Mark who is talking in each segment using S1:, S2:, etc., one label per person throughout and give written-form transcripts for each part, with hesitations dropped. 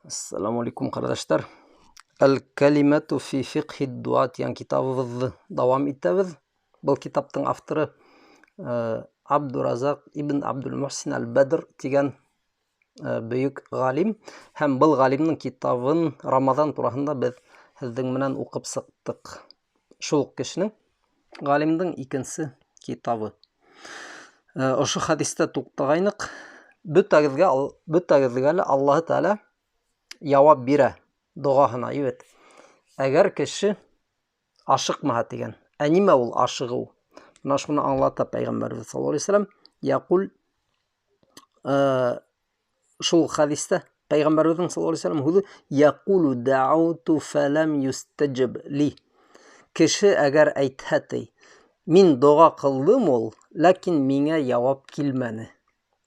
S1: Ассаламу алейкум, ҡәрҙәштәр. Әл-Кәлимәту фи фиқһи дуа тигән китабыбыҙҙы дауам итәбеҙ. Был китаптың авторы Абдуразаҡ ибн Абдул-Мухсин Әл-Бәдр тигән бөйөк ғалим, һәм был ғалимдың китабын Рамаҙан тураһында беҙ һеҙҙең менән уҡып сыҡтыҡ. Шул уҡ кешенең, ғалимдың икенсе китабы. Ошо хәдистә туҡтағайныҡ. Бөтәгеҙгә, бөтәгеҙгә лә Аллаһы Тәғәлә яуап бирә доғаһына, ебет. Әгәр кеше ашыҡмаһа тигән. Ә нимә ул ашығыу? Мына шуны аңлата Пәйғәмбәребеҙ саллаллаһу алейһи вәсәләм. Яҡул, шул хәдистә Пәйғәмбәребеҙҙең саллаллаһу алейһи вәсәләм һүҙе: яҡулу дауту фәләм юстаджаб ли. Кеше әгәр әйтһә ти, мин доға ҡылдым ул, ләкин миңә яуап килмәне.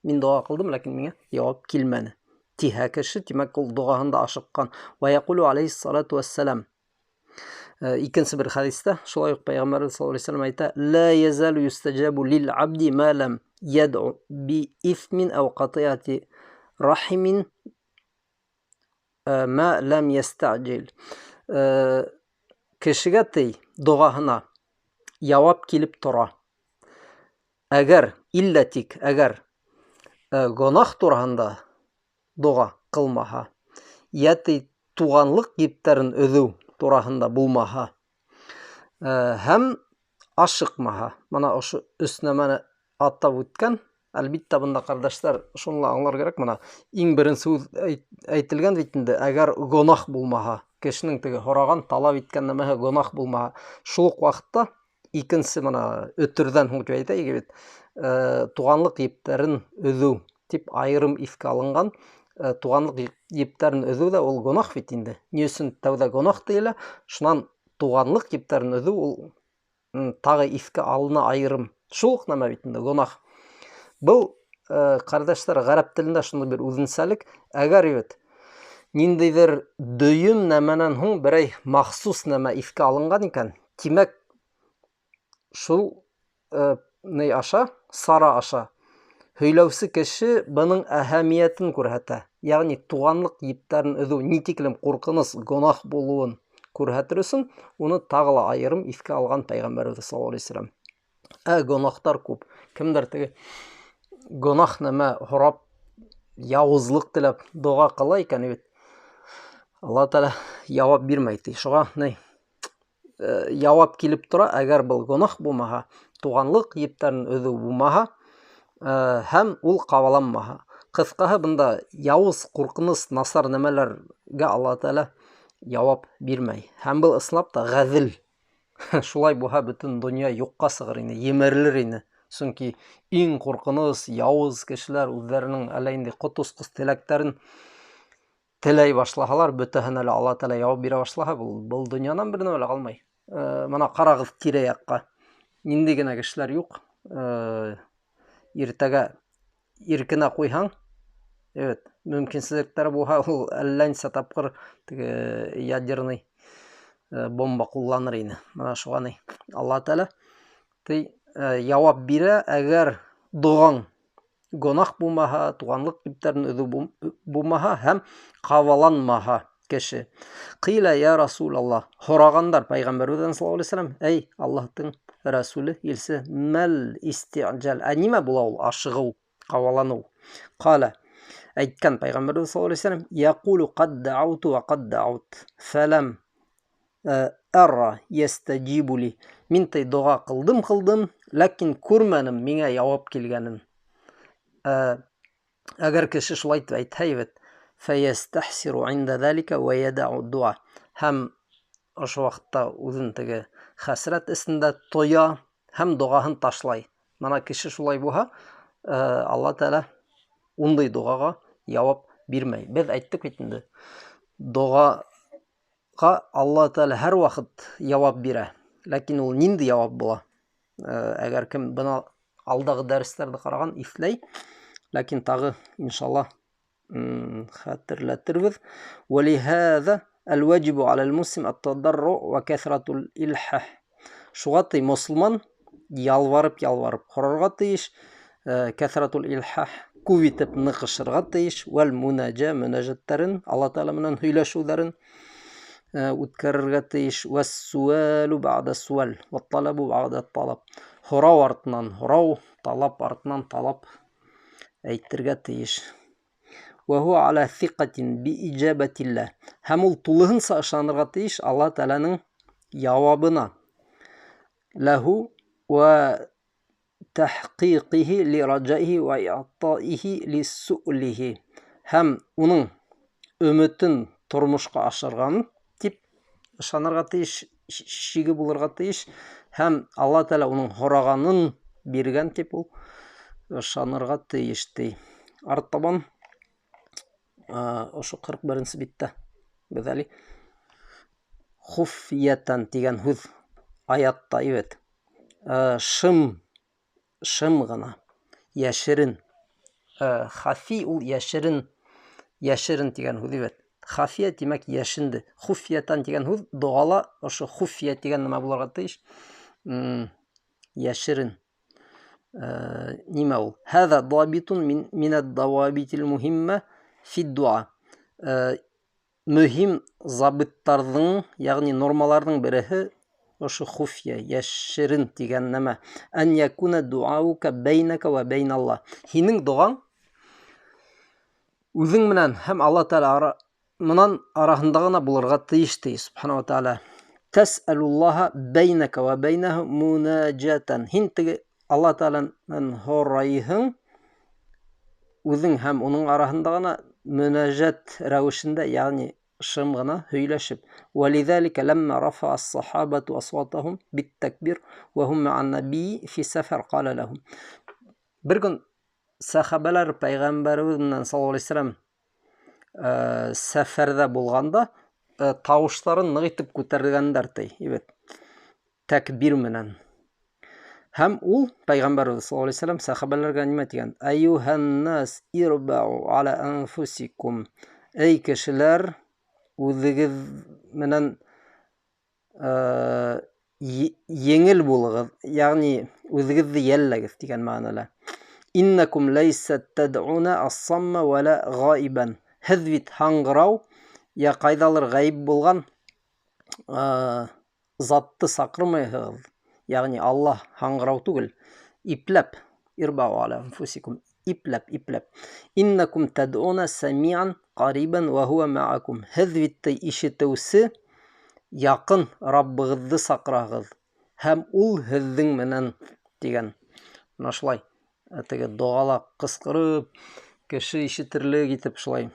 S1: Мин доға ҡылдым, ләкин миңә яуап килмәне. Тиһә кеше, тимәк, ул доғаһында ашыҡҡан. Ва яҡулу алейһиссалату вассалам. Икенсе бер хәдистә шулай уҡ Пәйғәмбәребеҙ саллаллаһу алейһи вәсәләм әйтә: ла язалу юстаджабу лил абди ма лам ядъу би исмин ау ҡатиати рахимин ма лам ястаджил. Кешегә ти доғаһына яуап килеп тора. Әгәр иллә тик әгәр гонаһ тураһында доға ҡылмаһа, йә ти туғанлыҡ ептәрен өҙөү тураһында булмаһа, һәм ашыҡмаһа. Мына ошо өс нәмәне атап үткән. Әлбиттә, бында, ҡәрҙәштәр, шуны ла аңлар кәрәк. Мына иң беренсе һүҙ әйтелгән бит инде, әгәр гонаһ булмаһа, кешенең теге һораған, талап иткән нәмәһе гонаһ булмаһа. Шул уҡ ваҡытта икенсе мына өтөрҙән һуң тип әйтәйек бит, туғанлыҡ ептәрен өҙөү тип айырым иҫкә алынған. Туғанлыҡ ептәрен өҙөү ҙә ул гонаһ бит инде. Ни өсөн тәүҙә гонаһ тейелә, шунан туғанлыҡ ептәрен өҙөү ул, тағы иҫкә алына айырым. Шул уҡ нәмә бит инде, гонаһ. Был, ҡәрҙәштәр, ғәрәп телендә шундай бер үҙенсәлек. Әгәр бит ниндәйҙер дөйөм нәмәнән һуң берәй махсус нәмә иҫкә алынған икән, тимәк, шул, ни аша, сара аша һөйләүсе кеше бының әһәмиәтен күрһәтә. Йәғни туғанлыҡ ептәрен өҙөү ни тиклем ҡурҡыныс гонаһ булыуын күрһәтер өсөн уны тағы ла айырым иҫкә алған Пәйғәмбәребеҙ саллаллаһу алейһи вәсәләм. Ә гонаһтар күп. Кемдер теге гонаһ нәмә һорап, яуызлыҡ теләп доға ҡыла икән бит, Аллаһ Тәғәлә яуап бирмәй ти. Шуға ни, яуап килеп тора, әгәр был гонаһ булмаһа, туғанлыҡ ептәрен өҙөү булмаһа, һәм ул ҡабаланмаһа. Ҡыҫҡаһы, бында яуыз, ҡурҡыныс, насар нәмәләргә Аллаһ Тәғәлә яуап бирмәй. Һәм был ысынлап та ғәҙел. Шулай булһа, бөтөн донъя юҡҡа сығыр ине, емерелер ине. Сөнки иң ҡурҡыныс, яуыз кешеләр үҙҙәренең әллә инде ҡот осҡос теләктәрен теләй башлаһалар, бөтәһенә лә Аллаһ Тәғәлә яуап бирә башлаһа, был донъянан бер нәмә лә ҡалмай. Мына ҡарағыҙ тирә-яҡҡа. Ниндәй генә кешеләр юҡ. Иртәгә иркенә ҡуйһаң, evet, мөмкинселектәр булһа, ул әллә нисә тапҡыр теге ядерный бомба ҡулланыр ине. Мына шуға ни Аллаһ Тәғәлә ти, яуап бирә, әгәр доғаң гонаһ булмаһа, туғанлыҡ ептәрен өҙөү булмаһа һәм ҡабаланмаһа кеше. Ҡила я Расулаллаһ, һорағандар Пәйғәмбәребеҙҙән саллаллаһу алейһи вәсәләм, эй Аллаһтың Расулы, илсе, мәл истиғжал, ә нимә була ул ашығыу, ҡабаланыу? Ҡала, әйткән Пәйғәмбәребеҙ саллаллаһу алейһи вәсәләм, яҡулу ҡад дауту ва ҡад даут, фәләм, ара ястаджибу ли. Мин ти доға ҡылдым, ҡылдым, ләкин күрмәнем миңә яуап килгәнен. Әгәр кеше шулай итеп әйтһә бит, фәйәстәхсиру инда залика ва ядау дуа. Һәм ошо ваҡытта үҙен теге хәсрәт эсендә тоя һәм доғаһын ташлай. Мына кеше шулай булһа, Алла Тәғәлә ундай доғаға яуап бирмәй. Беҙ әйттек бит инде, доғаға Алла Тәғәлә һәр ваҡыт яуап бирә. Ләкин ул ниндәй яуап була? Әгәр кем бына алдағы дәрестәрҙе ҡараған, иҫләй. Ләкин тағы иншалла, хәтерләтербеҙ. Вәлиһәҙә әл-ваҗибу аля муслим ат-тадарру ва кәҫратул илхах. Шуға ти мосолман ялварып-ялварып һорарға тейеш. Кәҫратул илхах, Күп итеп ныҡышырға тейеш, вәл мунаҗа мөнәҗәттәрен, Алла Тәғәлә менән һөйләшеүҙәрен үткәрергә тейеш. Вәс-суалу бәғдә суал, вәт-талабу бәғдә талаб. Һорау артынан һорау, талап артынан талап әйтергә тейеш. Вә һуә аля сиҡатин би иҗабәтилләһ. Һәм ул тулыһынса ышанырға тейеш Алла Тәғәләнең яуабына. Ләһу вә тәхҡиҡиһи ли раджаиһи вә иғтаиһи ли суълиһи. Һәм уның өмөтөн тормошҡа ашырған тип ышанырға тейеш, шиге булырға тейеш һәм Алла Тәғәлә уның һорағанын биргән тип ул ышанырға тейеш ти. Артабан ошо 41-нсе биттә беҙ әле хуфиятан тигән һүҙ аятта бит. Шым, шым ғына, йәшерен. Хафи ул йәшерен, йәшерен тигән һүҙ бит. Хафия тимәк йәшенде. Хуфиятан тигән һүҙ доғала ошо хуфия тигән нәмә булырға тейеш. Йәшерен. Нимә ул? Һәҙә дабитун минәд давабитил муһиммә фид дуа. Мөһим забыттарҙың, йәғни нормаларҙың береһе ошо хуфия, йәшерен тигән нәмә. Ән якуна дуаука бәйнәкә вә бәйналлаһ. Һинең доғаң үҙең менән һәм Алла Тәғәлә менән араһында ғына булырға тейеш ти, субхана ва тәғәлә. Тәсәлуллаһа бәйнәкә вә бәйнәһу мунаҗатан. Һин теге Алла Тәғәләнән һорайһың, үҙең һәм уның араһында ғына мөнәжәт рәүешендә, йәғни шым ғына һөйләшеп. Вәлиҙәликә ләммә рафа ас-сахабату асватахум бит-такбир ва һум ма'ан набийи фи сәфәр ҡала ләһум. Бер көн сәхәбәләр пәйғәмбәребеҙ менән саллаллаһу алейһи ва сәлләм сәфәрҙә булғанда тауыштарын ныҡ итеп күтәргәндәр ти, ибет. Тәкбир менән. Һәм ул пәйғәмбәребеҙ саллаллаһу алейһи ва сәлләм сәхәбәләргә нимә тигән? Әйюһән-нас ирбау аля анфусикум. Эй кешеләр, үҙегеҙ менән еңел булығыҙ, йәғни үҙегеҙҙе йәлләгеҙ тигән мәғәнәлә. Иннакум ләйсә тәдъуна ас-самма ва ла ғаибан. Һеҙ бит һаңғырау я ҡайҙалыр ғәйеп булған затты саҡырмайһығыҙ. Йәғни Аллаһ һаңғырау түгел. Ипләп, ирбау аля анфусикум, ипләп, ипләп. Иннакум тәдъуна самиан ҡарибан ва хуа маакум. Һеҙ бит ишетеүсе яҡын Раббығыҙҙы саҡыраһығыҙ һәм ул һеҙҙең менән тигән. Мына шулай теге доғала ҡысҡырып, кеше ишетерлек итеп шулай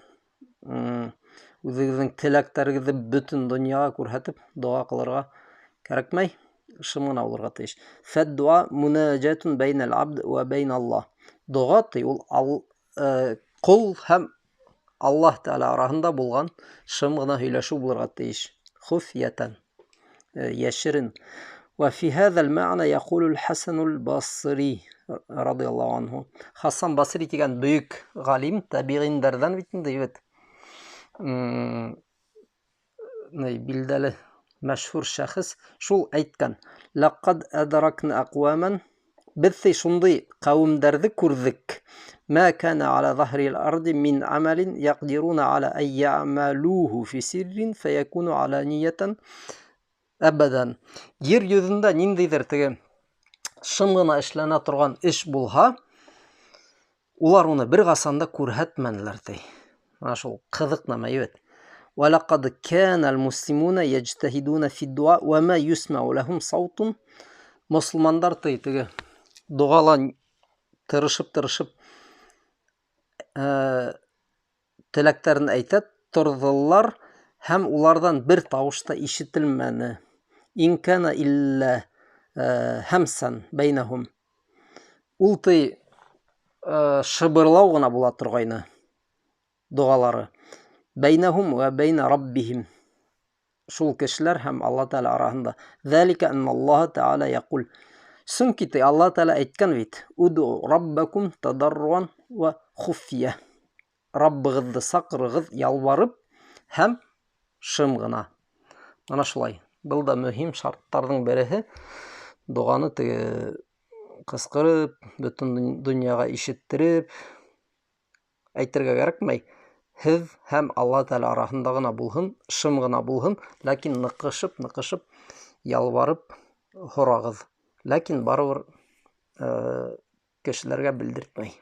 S1: үҙегеҙҙең теләктәрегеҙҙе бөтөн донъяға күрһәтеп доға ҡылырға кәрәкмәй, шым ғына булырға тейеш. Фәд-дуа мунаҗатун бәйнәл абд ва бәйналлаһ. Доға ти ул ҡол һәм Аллаһ Тәғәлә араһында булған шым ғына һөйләшеү булырға тейеш. Хуфиятан, йәшерен. Ва фи һәҙәл мәғнә яҡулул Хәсәнул Басри радиаллаһу анһу. Хасан Басри тигән бөйөк ғалим, табиғиндәрҙән бит инде, бит. Билдәле мәшһүр шәхес шул әйткән: Ләҡәд әдракна әҡвәмән, беҙ ти шундай ҡәүемдәрҙе күрҙек. Мә кәнә аля заһрил арди мин амалин яҡдируна аля ай яъмалуху фи сиррин фәйәкуну аланиятан әбәдән. Ер йөҙөндә ниндәйҙер теге шым ғына эшләнә торған эш булһа, улар уны бер ҡасан да күрһәтмәнеләр ти. Мына шул ҡыҙыҡ нәмә бит. وَلَقَدْ كَانَ الْمُسْلِمُونَ يَجْتَهِدُونَ فِي الدُّعَاءِ وَمَا يُسْمَعُ لَهُمْ صَوْتٌ. Мосолмандар ти теге доғала тырышып-тырышып теләктәрен әйтә торҙолар һәм уларҙан бер тауыш та ишетелмәне. Ин кана илля һәмсән бәйнәһум. Ул ти шыбырлау ғына була торғайны доғалары. Бәйнәһум вә бәйнә раббиһим. Шул кешеләр һәм Алла Тәғәлә араһында. Зәликә анналлаһа Тәғәлә яҡул. Сөнки ти Алла Тәғәлә әйткән бит: Уду раббакум тадарруан ва хуфия. Раббығыҙҙы саҡырығыҙ ялбарып һәм шым ғына. Мына шулай. Был да мөһим шарттарҙың береһе. Доғаны теге ҡысҡырып, бөтөн донъяға ишеттереп Әйтергә кәрәкмәй. Һеҙ һәм Алла Тәғәлә араһында ғына булһын, шым ғына булһын, ләкин ныҡышып, ныҡышып, ялбарып һорағыҙ. Ләкин барыбер кешеләргә белдертмәй.